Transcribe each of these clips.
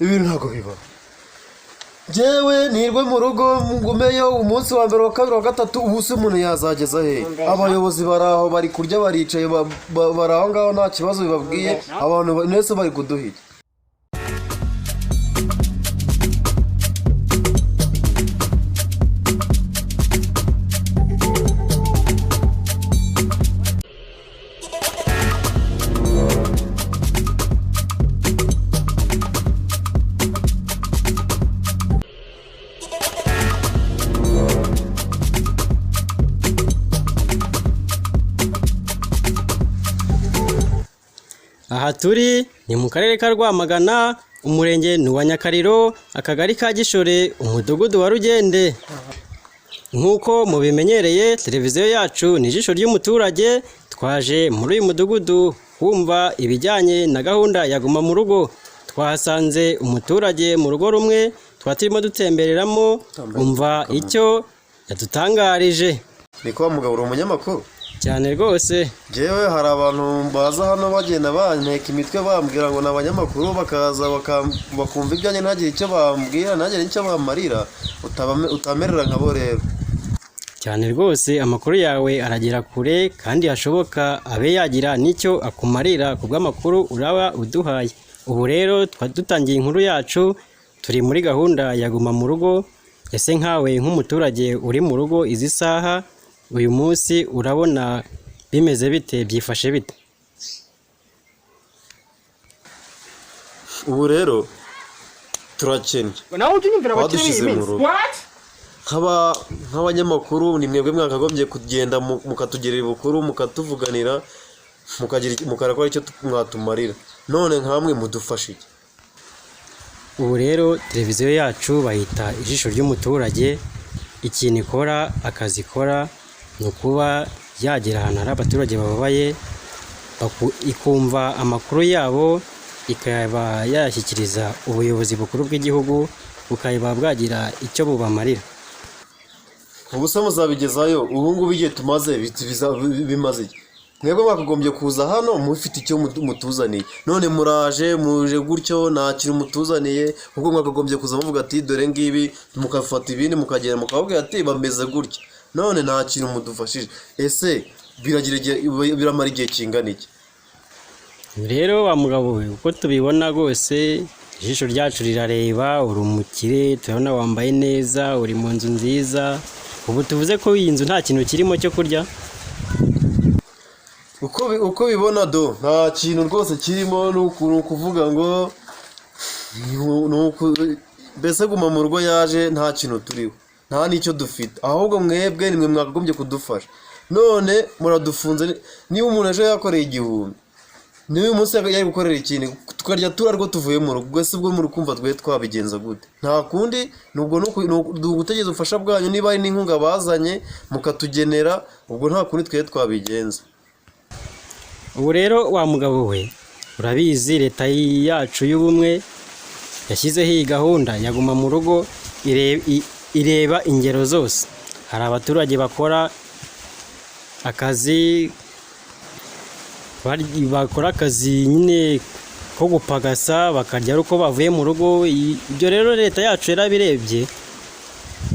Ibintu ntabwo bibaho. Njyewe nirwe mu rugo ngumeyo umunsi wa mbere, wa kabiri, wa gatatu, ubu se umuntu yazageza he? Abayobozi bari aho bari kurya, baricaye, bari aho ngaho nta kibazo bibabwiye. Abantu mwese bari kuduha iki? Aha turi ni mu karere ka Rwamagana, umurenge ni uwa Nyakariro, akagari ka Gishore, umudugudu wa Rugende. Nk'uko mubimenyereye, televiziyo yacu ni ijisho ry'umuturage, twaje muri uyu mudugudu kumva ibijyanye na gahunda ya Guma mu rugo. Twahasanze umuturage mu rugo rumwe twari turimo dutembereramo, umva icyo yadutangarije. Ni ko mugabo, uri umunyamakuru? Cyane rwose. Njyewe hari abantu baza hano bagenda banteka imitwe, bambwira ngo ni abanyamakuru, bakaza bakumva ibyanjye, ntagire icyo bambwira, ntagire icyo bamarira. Utamerera nkabo rero. Cyane rwose, amakuru yawe aragera kure kandi hashoboka abe yagira n'icyo akumarira ku bw'amakuru uraba uduhaye. Ubu rero twari dutangiye inkuru yacu, turi muri gahunda ya Guma mu rugo. Ese nkawe nk'umuturage uri mu rugo izi saha, uyu munsi urabona bimeze bite, byifashe bite? Ubu rero turakennye. Nawe ujya unyumvira abakire b'iyi Badushyize mu minsi. rugo. Nk'abanyamakuru ni mwebwe mwakagombye kugenda mukatugerera ibukuru, mukatuvuganira, mukarakora icyo mwatumarira. None nkamwe mudufashe iki? Ubu rero televiziyo yacu bayita ijisho ry'umuturage. Ikintu ikora, akazi ikora ni ukuba yagera ahantu hari abaturage bababaye, ikumva amakuru yabo, ikaba yayashyikiriza ubuyobozi bukuru bw'igihugu, bukaba bwagira icyo bubamarira. Ubu se muzabigezayo? Ubu ngubu igihe tumaze bimaze iki? Mwebwe mwakagombye kuza hano mufite icyo mutuzaniye. None muraje, muje gutyo, nta kintu mutuzaniye. Ubwo mwakagombye kuza muvuga ati dore ngibi, mukafata ibindi mukagenda mukababwira ati bameze gutya. None nta kintu mudufashije. Ese biragira igihe, biramara igihe kingana iki? Rero wa mugabo we, uko tubibona rwose, ijisho ryacu rirareba, uri umukire, turabona wambaye neza, uri mu nzu nziza. Ubu tuvuze ko iyi nzu nta kintu kirimo cyo kurya? Uko bibona do, nta kintu rwose kirimo. Ni ukuvuga ngo mbese Guma mu rugo yaje nta kintu turiho, nta n'icyo dufite. Ahubwo mwebwe nimwe mwakagombye kudufasha, none muradufunze. Niba umuntu ejo yakoreye 1000, niba uyu munsi yari gukorera ikintu, tukarya turarwo tuvuye mu rugo, ubwo se ubwo muri kumva twe twabigenza gute? Nta kundi, nubwo ni ugutegereza ubufasha bwanyu. Niba hari n'inkunga bazanye mukatugenera, ubwo nta kundi twe twabigenza. Ubu rero wa mugabo we, urabizi leta yacu y'ubumwe yashyizeho iyi gahunda ya Guma mu rugo, ireba ingero zose. Hari abaturage bakora akazi bakora akazi nyine ko gupagasa, bakarya ari uko bavuye mu rugo. Ibyo rero leta yacu yarabirebye,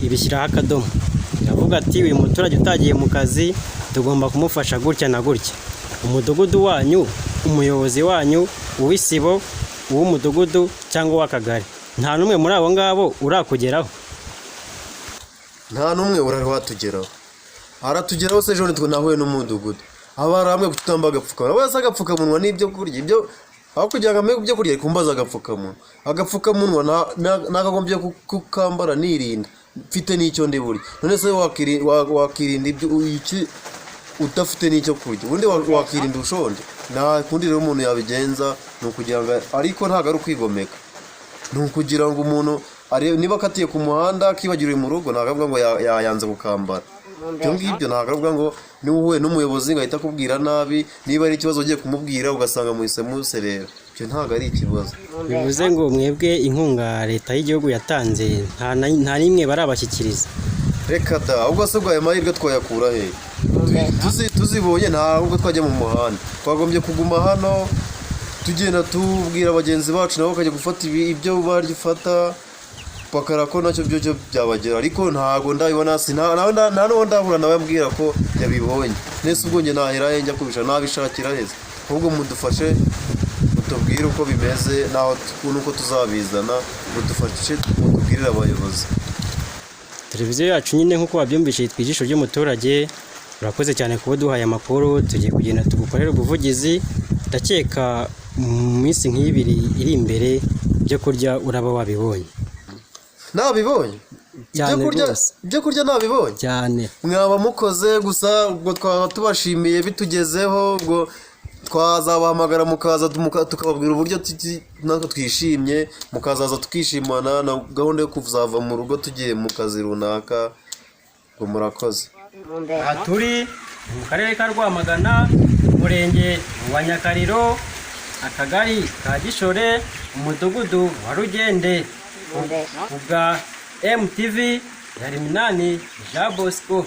ibishyiraho akadomo, iravuga ati uyu muturage utagiye mu kazi tugomba kumufasha gutya na gutya. Umudugudu wanyu, umuyobozi wanyu, uw'isibo, uw'umudugudu cyangwa uw'akagari, nta n'umwe muri abo ngabo urakugeraho? Nta n'umwe urari watugeraho. Aratugeraho se? Ejo nitwe nahuye n'umudugudu, aba ari hamwe kutamba agapfukamunwa wese, agapfukamunwa n'ibyo kurya. Ibyo aho kugira ngo ampe ibyo kurya, ari kumbaza agapfukamunwa. Agapfukamunwa nakagombye kukambara nirinda, mfite n'icyo ndi burya. None se wakirinda ibyo iki udafite n'icyo kurya? Ubundi wakirinda ushonje? Nta kundi rero umuntu yabigenza, ni ukugira ngo, ariko ntabwo ari ukwigomeka, ni ukugira ngo umuntu niba akatiye ku muhanda akibagiriwe mu rugo, ntabwo avuga ngo yayanze gukambara. Ibyo ngibyo ntabwo avuga ngo niba uhuye n'umuyobozi ngo ahita akubwira nabi. Niba ari ikibazo ugiye kumubwira ugasanga muhise muserera, ibyo ntabwo ari ikibazo. Bivuze ngo mwebwe inkunga leta y'igihugu yatanze nta n'imwe barabashyikiriza? Reka da! Ahubwo se ubwo ayo mahirwe twayakura he? Tuzibonye ntabwo twajya mu muhanda, twagombye kuguma hano. Tugenda tubwira bagenzi bacu, nabo bakajya gufata ibyo barifata, bakara ko nacyo byo byabagera, ariko ntabwo ndabibona. Nta n'uwo ndahura nawe ambwira ko yabibonye. Nese ubwo njye nahera he njya kubishaka? Nabishakira heza? Ahubwo mudufashe mutubwire uko bimeze n'aho n'uko tuzabizana, mudufashe mutubwirire abayobozi. Televiziyo yacu nyine, nk'uko wabyumvise, yitwa Ijisho ry'Umuturage. Urakoze cyane kuba uduhaye amakuru. Tugiye kugenda tugukorera ubuvugizi. Ndakeka mu minsi nk'ibiri iri imbere ibyo kurya uraba wabibonye. Nabibonye ibyo Cyane kurya. Rwose. Ibyo kurya nabibonye. Cyane. Mwaba mukoze. Gusa ubwo twaba tubashimiye bitugezeho, ubwo twazabahamagara mukaza, tukababwira uburyo natwe twishimye, mukazaza tukishimana na gahunda yo kuzava mu rugo tugiye mu kazi runaka. Ngo murakoze. Aha turi ni mu karere ka Rwamagana, umurenge wa Nyakariro, akagari ka Gishore, umudugudu wa Rugende. Ubwa MTV yari Minani Jean Bosco.